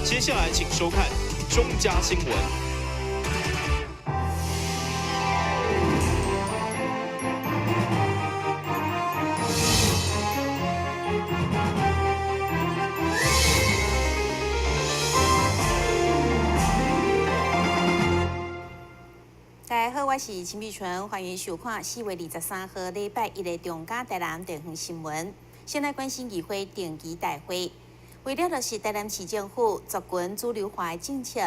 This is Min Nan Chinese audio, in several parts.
接下來請收看中嘉新聞。大家好，我是陳美純，歡迎收看4月23號禮拜一的中嘉台南地方新聞。先來關心議會定期大會，為了落實台南市政府族群主流化的政策，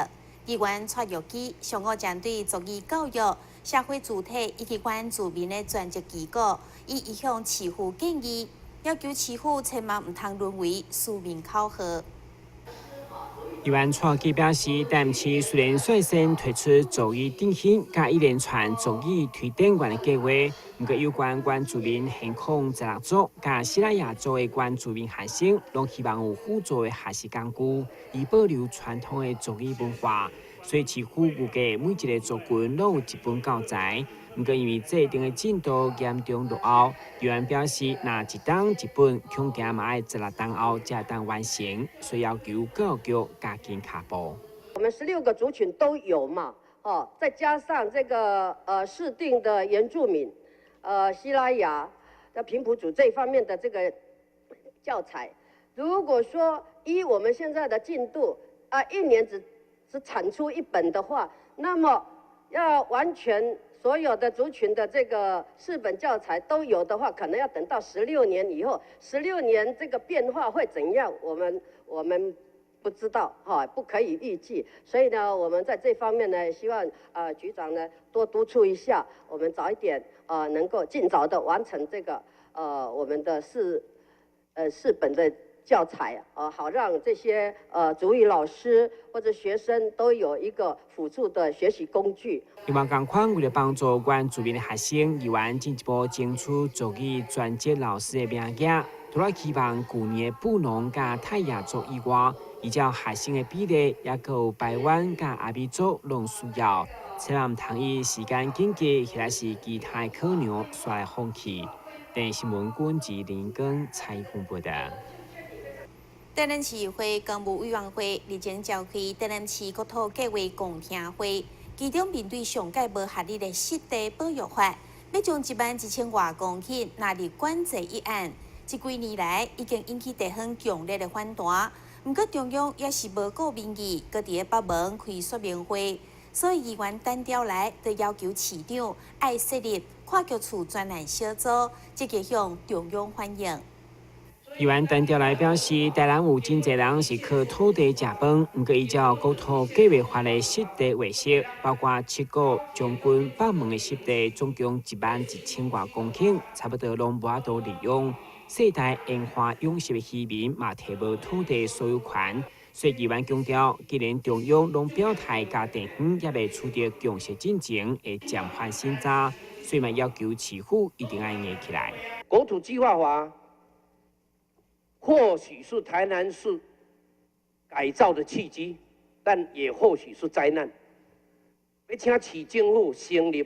議員蔡玉基上午針對族語教育、社會主體以及原住民的專責機構，以一向市府建議，要求市府千萬毋通淪為書面口號。議員蔡基表示，台南市雖然率先推出族語振興佮一連串族語推展員的計劃，毋過有關原住民現況十六族佮西拉雅族的原住民學生，攏希望有輔助的學習工具，以保留傳統的族語文化。所以市府預計每一个族群攏有一本教材。毋過因為制定的進度嚴重落後，議員表示，若一冬一本，恐驚嘛愛16冬後才會當完成，所以要求教育局加緊跤步。我們16個族群都有嘛，哦，再加上這個市定的原住民，西拉雅的平埔族這方面的這個教材，如果說依我們現在的進度，啊，一年只產出一本的話，那麼要完全所有的族群的這個四本教材都有的話，可能要等到十六年以後。十六年這個變化會怎樣？我們不知道，哈，不可以預計。所以呢，我們在這方面呢，希望局長呢多督促一下，我們早一點能夠盡早的完成這個我們的四本的教材啊，好讓這些族語老師或者學生都有一個輔助的學習工具。另外，仝款為了幫助原住民的學生，議員進一步爭取族語專職老師的名額，除了希望舊年的布農佮泰雅族以外，依照學生的比例，也閣有排灣佮阿美族攏需要，千萬毋通以時間緊急或者是其他的考量，煞來放棄。電視新聞軍記林根采訪報道。台南市議會工務委員會日前召開台南市國土計劃公聽會，其中面對上蓋無合理的濕地保育法，欲將1萬1千外公頃納入管制一案，這幾年來已經引起地方強烈的反彈。毋過中央也是無顧民意，閣佇咧北門開說明會，所以議員陳調來就要求市長愛設立跨局處專案小組，積極向中央反映。議員陳調來表示，台南有真濟人是靠土地食飯，毋過依照國土計劃法的濕地劃設，包括七股、將軍、北門的濕地，總共1萬1千外公頃，差不多攏無法度利用。世代沿岸養殖的漁民嘛，提無土地所有權，所以議員強調，既然中央攏表態，佮地方猶未取得共識進前，會暫緩審查，所以嘛要求市府一定愛硬起來。國土計劃法或許是台南市改造的契機，但也或許是災難。欲請市政府成立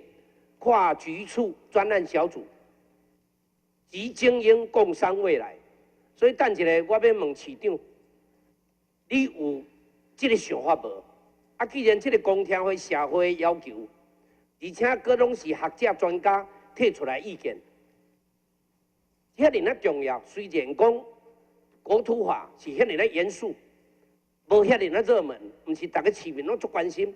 跨局處專案小組，集精英共商未來。所以等一下，我欲問市長，你有這个想法無？啊，既然這个公聽會社會要求，而且閣攏是學者專家提出來意見，遐爾仔重要。雖然講國土法是遐爾仔嚴肅，無遐爾仔熱門，毋是逐个市民攏足關心，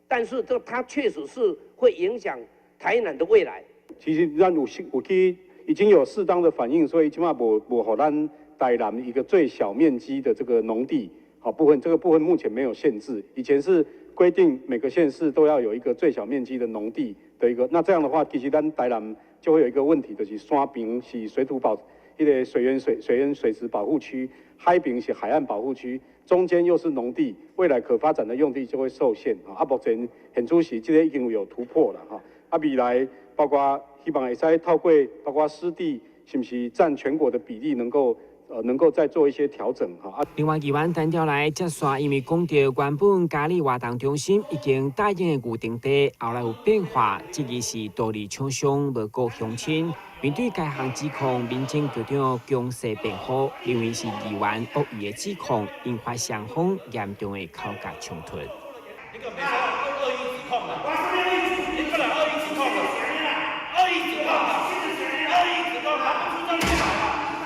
但是這它確實是會影響台南的未來。其實咱有去已經有適當的反應，所以這馬無予咱台南一個最小面積的這個農地，好部分，這個部分目前沒有限制。以前是規定每個縣市都要有一個最小面積的農地的一個，那這樣的話，其實咱台南就會有一個問題，就是山邊是水土保，彼个水源水質保護區，海邊是海岸保護區，中間又是農地，未來可發展的用地就會受限。啊，目前現主時這个已經有突破了哈。啊，未來包括希望會使透過包括濕地，是毋是佔全國的比例能夠能夠再做一些調整哈。另外，議員陳調來接線，因為講著原本佳里活動中心已經答應的預定地，後來有變化，質疑是道理廠商無顧鄉親。面對該項指控，民政局長強勢辯護，認為是議員惡意的指控，引發雙方嚴重的口角衝突。你個袂使惡意指控啊！你不能惡意指控啊！惡意指控啊！惡意指控啊！不出證據啊！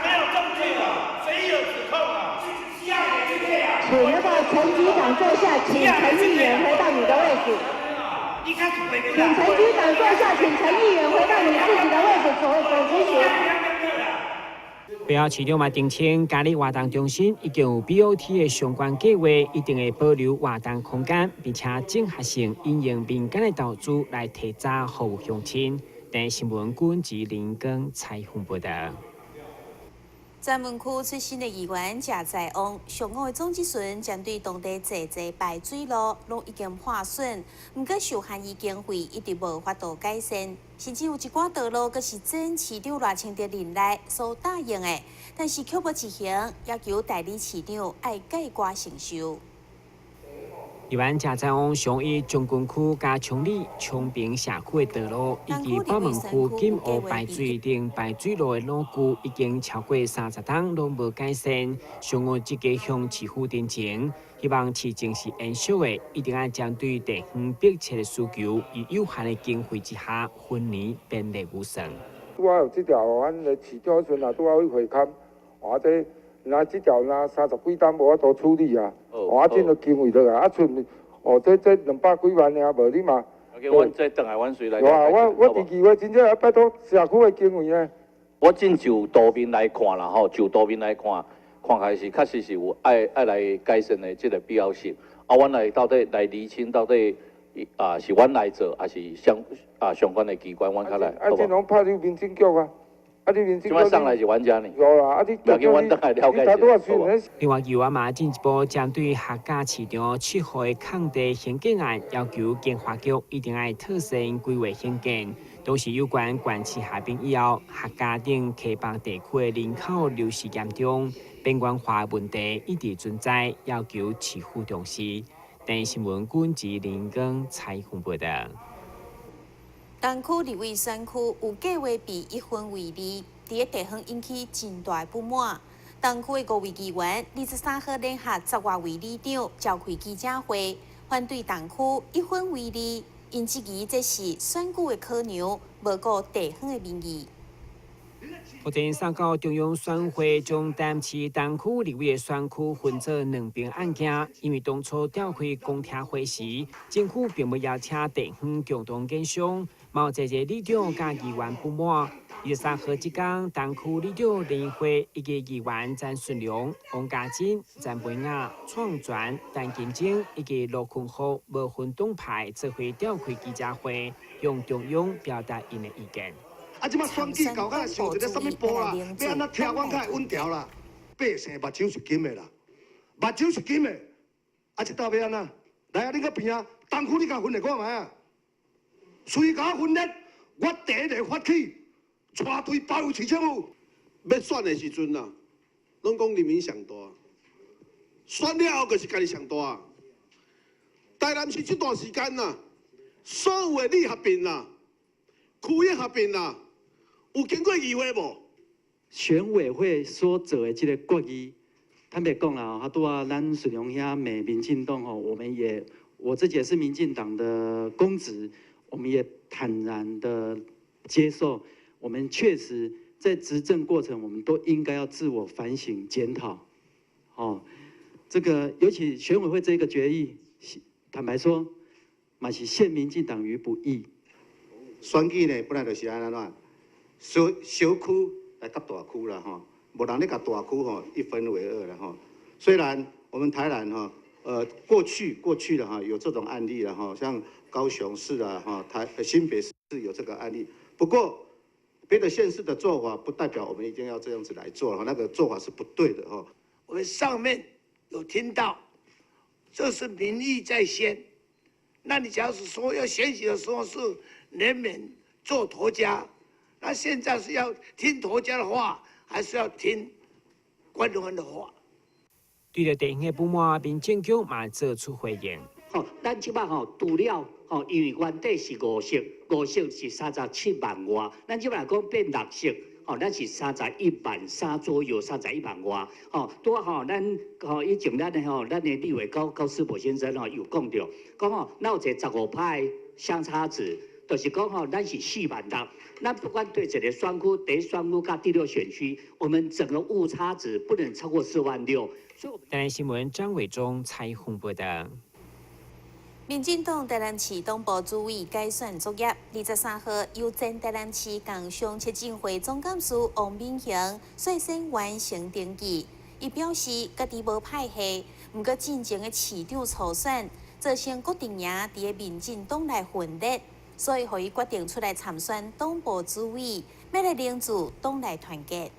沒有證據啊！誰有指控啊？請那個陳局長坐下，請陳議員回到你的位置。請陳局長坐下，請陳議員回到你自己的位置，做做質詢。北市長嘛澄清，佳里活動中心已經有 BOT 的相關計劃，一定會保留活動空間，並且整合性引用民間的投資來提早服務鄉親。台視新聞軍及林根採訪報道。專門區出身的議員謝在旺，上午的總質詢針對當地濟濟排水路攏已經破損，毋過受限於經費一直無法度改善，甚至有一寡道路閣是前市長賴清德任內所答應的，但是卻無執行，要求代理市長愛蓋瓜承受。議員謝在旺上以將軍區佮昌里、昌平社區的道路，以及北門區錦湖排水等排水路的老舊，已經超過30冬攏無改善。上午積極向市府陳情，希望市政是延續的，一定愛針對地方迫切的需求，以有限的經費之下，分年編列預算。拄仔有這條，阮的市長時陣啊，拄仔去會勘，啊這。若這條若30幾冬無法度處理啊，啊，這就經費落來，啊，賰哦，這200幾萬爾，無你嘛。叫阮這轉來，阮隨來。有啊，我第二話真正拜託社區的經費呢。我真就圖面來看啦，吼，就圖面來看，看起來是確實是有愛來改善的這個必要性。啊，阮來到底來釐清到底啊是阮來做，還是相關的機關，阮較來。啊，這攏拍入民政局啊。啊！你民這擺送來是阮遮呢。有啦，啊你。要緊，阮轉來了解一下。另外，議員嘛進一步針對客家市場7號的空地興建案，要求經發局一定愛妥善規劃興建。同時，有關縣市合併以後，客家等溪北地區的人口流失嚴重，邊緣化問題一直存在，要求市府重視。台視新聞軍及林根採訪報道。東區立委選區有計劃被一分為二，佇个地方引起真大不滿。東區的五位議員23號聯合10外位里長召開記者會，反對東區一分為二，𪜶質疑這是選舉的考量，無顧地方的民意。目前，送到中央選會將台南市東區立委的選區分做兩邊案件，因為當初召開公聽會時，政府並無邀請地方共同研商，嘛有濟濟里長佮議員不滿。23號這工，東區里長聯會以及議員詹順良、王家珍、陳培雅、創全、陳金晶以及羅坤福無分黨派，做伙召開記者會，向中央表達𪜶的意見。啊！這擺選舉到，敢若上一个啥物步啦？欲按怎聽阮較會穩調啦？百姓目睭是金的啦，目睭是金的。啊！這道欲按怎？來啊！恁較邊啊，東區你共分咧看覓啊？隨共分裂，我第一个發起，帶隊包圍市政府。欲選的時陣啊，攏講人民上大，選了後就是家己上大。台南市這段時間啊，所有的里合併啦，區域合併啦。有經過議會無？選委會所做的這个決議，坦白講啦，啊，拄仔咱順良兄罵民進黨吼，我們也我自己也是民進黨的公職，我們也坦然的接受，我們確實在執政過程，我們都應該要自我反省檢討。哦，這個尤其選委會這個決議，坦白說，嘛是陷民進黨於不義。選舉呢，本來就是按怎？小小區來佮大區啦吼，無人咧共大區吼一分為二啦吼。雖然我們台南吼，過去的哈有這種案例了哈，像高雄市啊哈，台新北市有這個案例。不過別的縣市的做法不代表我們一定要這樣子來做，那個做法是不對的哈。我們上面有聽到，這是民意在先。那你假如是說要選舉的時候是人民做頭家。那現在是要聽頭家的話，還是要聽官方的话。對著地方的不滿，民政局嘛做出回應。吼，咱這擺吼除了吼，因為原底是五色，五色是37萬外，咱這擺若講變六色，吼，咱是31萬3左右，31萬外。吼，拄仔吼，咱吼以前咱的吼，咱的立委高高思博先生吼有講著，講吼，咱有一個15%的相差值，就是講吼，咱是4萬6。咱不管對這個選區、第一選區佮第六選區，我們整個誤差值不能超過4萬6。台南新聞張偉忠採訪報道。民進黨台南市黨部主委改選作業，23號由前台南市工商促進會總幹事王敏行率先完成登記。伊表示，家己無派系，毋過進前的市長初選造成各陣營佇个民進黨內分裂，所以予伊決定出來參選黨部主委，欲來凝聚黨內團結。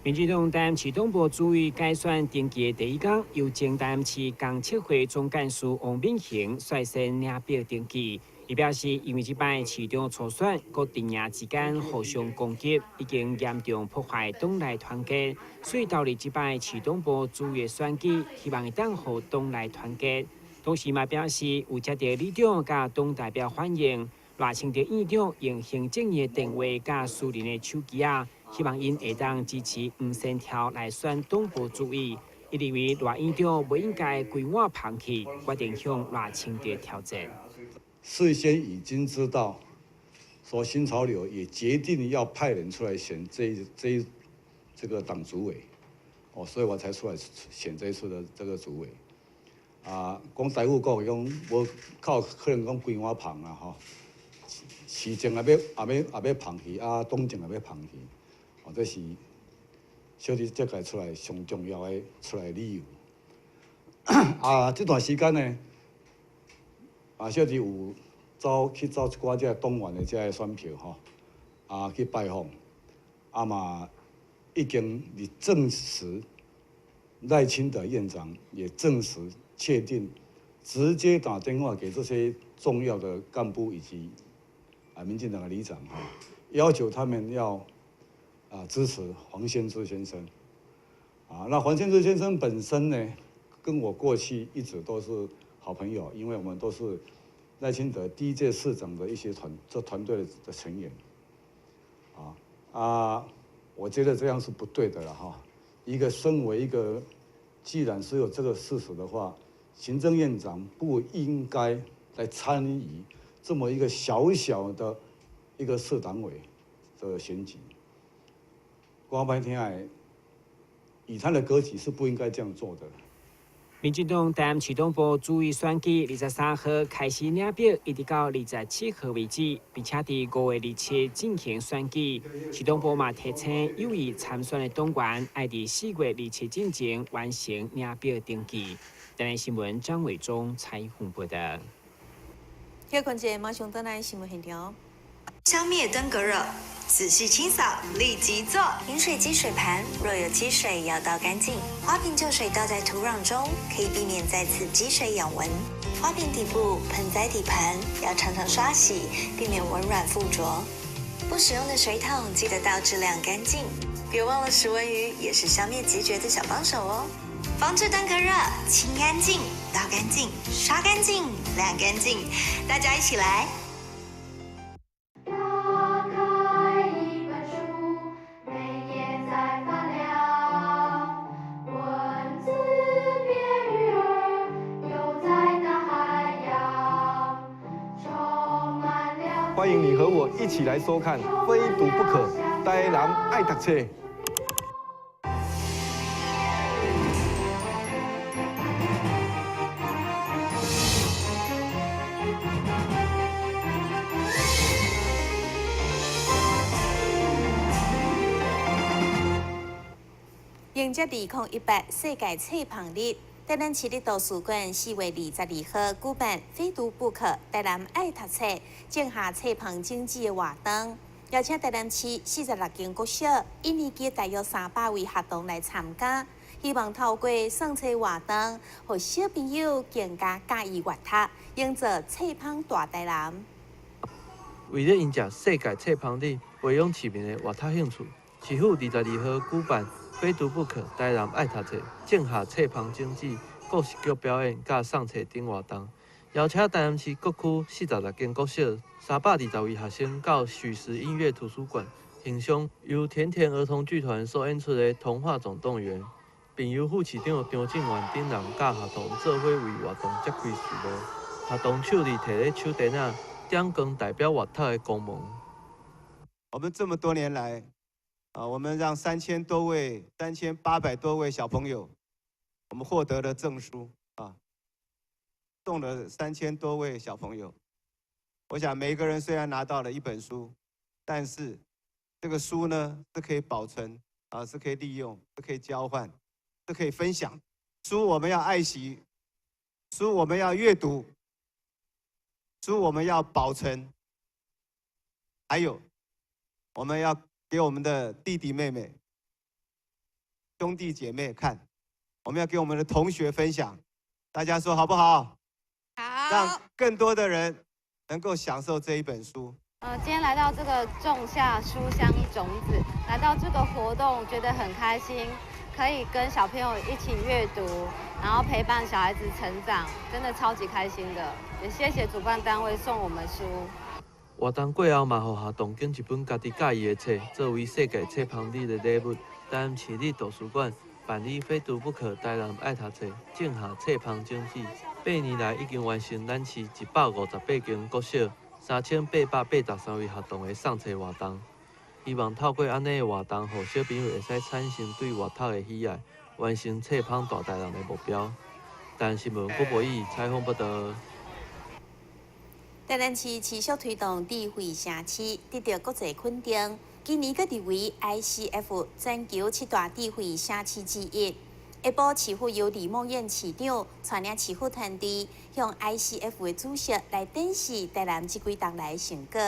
民進黨台南市黨部主委改選登記的第一工，由前台南市工促會總幹事王敏行率先領表登記。伊表示，因為這擺市長初選，各陣營之間互相攻擊，已經嚴重破壞黨內團結，所以投入這擺市黨部主委選舉，希望會當予黨內團結。同時嘛表示，有接到里長佮黨代表反映，賴清德院長用行政院的電話佮私人的手機仔。希望𪜶會當支持黃仙柱來選黨部主委。伊認為賴院長不應該規碗捧去，決定向賴清德挑戰。事先已經知道，說新潮流也決定要派人出來選這個黨主委，哦，所以我才出來選這一次的這個主委。啊，講台語講，講無靠可能講規碗捧啊，吼，市政也欲也欲也欲捧去，啊，黨政也欲捧去。哦，這是小弟這屆出來上重要的出來理由。啊，這段時間呢，啊，小弟有走去走一寡這個黨員的這個選票吼，啊，去拜訪，啊嘛已經佇證實賴清德院長也證實確定，直接打電話給這些重要的幹部以及啊民進黨的里長哈，要求他們要。啊，支持黃先知先生，啊，那黃先知先生本身呢，跟我過去一直都是好朋友，因為我們都是賴清德第一屆市長的一些團隊的成員，啊啊，我覺得這樣是不對的了哈。一個身為一個，既然是有這個事實的話，行政院長不應該來參與這麼一個小小的一個市黨委的選舉。講歹聽的，以他的格局是不應該這樣做的。民進黨台南市黨部主委選舉23號開始領表，一直到27號為止，並且佇5月27進行選舉。市黨部嘛提醒有意參選的黨員，愛佇4月27進前完成領表登記。台南新聞張偉忠採訪報道。歇睏者，馬上轉來新聞現場。消滅登革熱，仔細清掃，立即做。飲水機水盤若有積水，要倒乾淨。花瓶舊水倒在土壤中，可以避免再次積水養蚊。花瓶底部、盆栽底盤要常常刷洗，避免蚊卵附着。不使用的水桶記得倒置晾乾淨。別忘了食蚊魚也是消滅孑孓的小幫手哦。防治登革熱，清乾淨，倒乾淨，刷乾淨，晾乾淨，大家一起來。打開一本書，每頁在發亮，文字變魚兒，游在大海洋，充滿了。歡迎你和我一起來收看《非讀不可》，台南愛讀冊。迎接2018世界冊芳日，台南市立圖書館4月22號舉辦“非讀不可”台南愛讀冊種下冊芳種子的活動，邀請台南市46間國小一年級大約300位學童來參加，希望透過送冊活動，予小朋友更加佮意閱讀，營造冊芳大台南。為了迎接世界冊芳日，培養市民的閱讀興趣，市府22號舉辦非讀不可，台南愛讀冊，種下冊芳種子故事劇表演佮送冊等活動，邀請台南市各區46間國小320位學生到許時音樂圖書館欣賞由甜甜兒童劇團所演出的《童話總動員》，並由副市長張正元等人佮學童做伙為活動揭開序幕。學童手裡提咧手電仔，點光代表閱讀的光芒。我們這麼多年來，啊，我們讓3000多位、3800多位小朋友，我們獲得了證書啊，送了3000多位小朋友。我想每一個人雖然拿到了一本書，但是這個書呢是可以保存啊，是可以利用，是可以交換，是可以分享。書我們要愛惜，書我們要閱讀，書我們要保存，還有我們要給我們的弟弟妹妹、兄弟姐妹看，我們要給我們的同學分享，大家說好不好？好。讓更多的人能夠享受這一本書。今天來到這個種下書香種子，來到這個活動，覺得很開心，可以跟小朋友一起閱讀，然後陪伴小孩子成長，真的超級開心的。也謝謝主辦單位送我們書。活動過後，嘛予學童揀一本家己佮意的冊，作為世界冊芳日的禮物。台南市立圖書館辦理非讀不可，台南愛讀冊，種下冊芳種子。8年來已經完成咱市158間國小3883位學童的送冊活動。希望透過按呢的活動，予小朋友會使產生對閱讀的喜愛，完成冊芳大台南的目標。台南新聞郭博義採訪報導。台南市持續推動智慧城市，得到國際肯定。今年閣入圍 ICF 全球七大智慧城市之一。下晡市府由李孟諺市長帶領市府團隊，向 ICF 的主席來展示台南這幾冬來的成果。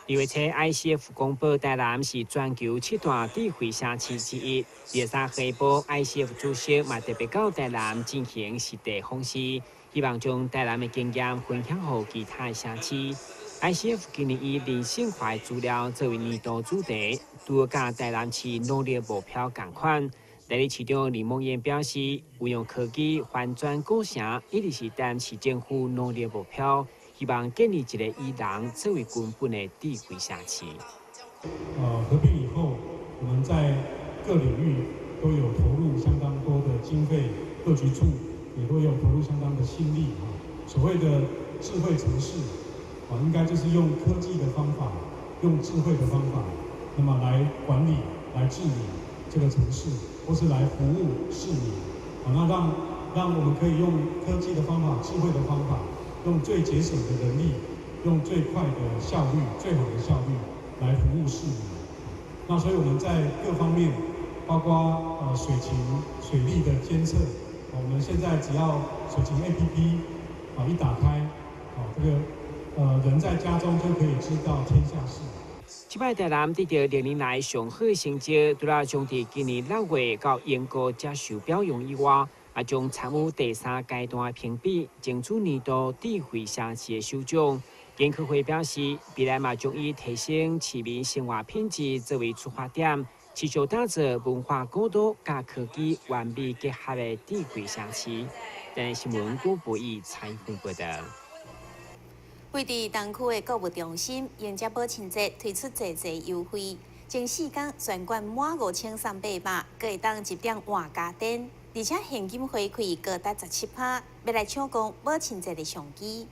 2月7 ICF 公布台南是全球七大智慧城市之一。23號下晡，ICF 主席嘛特別到台南進行實地訪視，希望將台南的經驗分享予其他的城市。ICF 今年以人性化資料作為年度主題，除了佮台南市努力目標仝款。代理市長李孟諺表示，運用科技翻轉古城，一直是台南市政府努力目標，希望建立一個以人作為根本的智慧城市。合併以後，我們在各領域都有投入相當多的經費，各局處也都有投入相當的心力啊。所謂的智慧城市，啊，應該就是用科技的方法，用智慧的方法，那麼來管理、來治理這個城市，或是來服務市民。啊，那讓我們可以用科技的方法、智慧的方法，用最節省的人力，用最快的效率、最好的效率來服務市民。那所以我們在各方面，包括水情、水利的監測，我們現在只要水情 APP 啊一打開，啊這個人在家中就可以知道天下事。這擺台南得到歷年來上好的成績，除了將佇今年6月到英國接受表揚以外，也將參與第三階段的評比，爭取年度智慧城市的首獎。研科會表示，未來嘛將以提升市民生活品質作為出發點，持續打造文化古都佮科技完美結合的智慧城市。台新聞郭博義採訪報導。位佇東區的購物中心，迎接母親節推出濟濟優惠，前4天全館滿5000送800，閣會當入店換家電，而且現金回饋高達17%，欲來搶攻母親節的商機。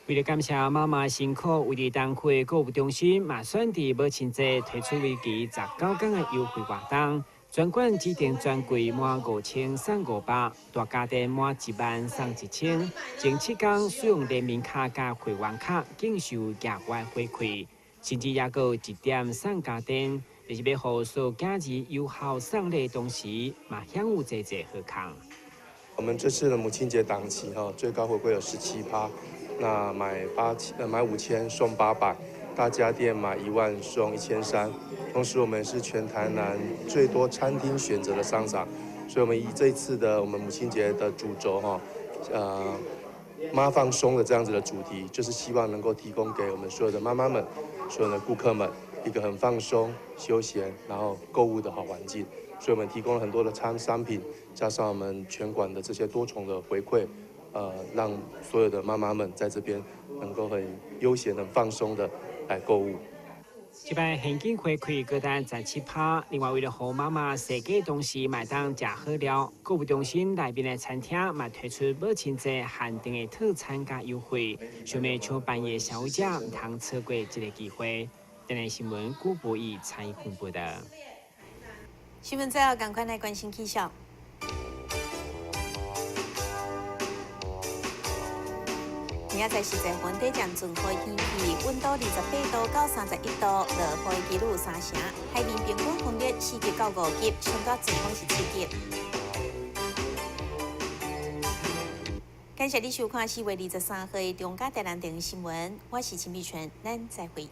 為了感謝媽媽辛苦，位佇東區的購物中心嘛選佇母親節推出為期19天的優惠活動，全館指定專櫃滿5000送500，大家電滿1萬送1000，前7天使用聯名卡佮會員卡，享受額外回饋，甚至猶閣有一點送家電，就是欲予所有囝兒有效送禮同時，嘛享有濟濟好康。我們這次的母親節檔期哈，最高回饋有17%，那買8000買5000送800，大家電買1萬送1300。同時，我們是全台南最多餐廳選擇的商場，所以我們以這次的我們母親節的主軸哈，媽放鬆的這樣子的主題，就是希望能夠提供給我們所有的媽媽們、所有的顧客們一個很放鬆、休閒，然後購物的好環境。所以我們提供了很多的餐商品，加上我們全館的這些多重的回饋，讓所有的媽媽們在這邊能夠很悠閒、很放鬆的來購物。這擺現金回饋高達17%，另外為了予媽媽踅街同時嘛會當食好料，購物中心內面的餐廳嘛推出母親節限定的套餐佮優惠，想欲搶便宜的消費者毋通錯過這个機會。電視新聞古博義參與報道。新聞最後，趕快來關心氣象。明仔載是在雲底漸轉雨天氣，溫度28度到31度，落雨的幾率有3成。海面平均風力4級到5級，上大陣風是7級。感謝你收看4月23號的中嘉台南電視新聞，我是陳美純，咱再會。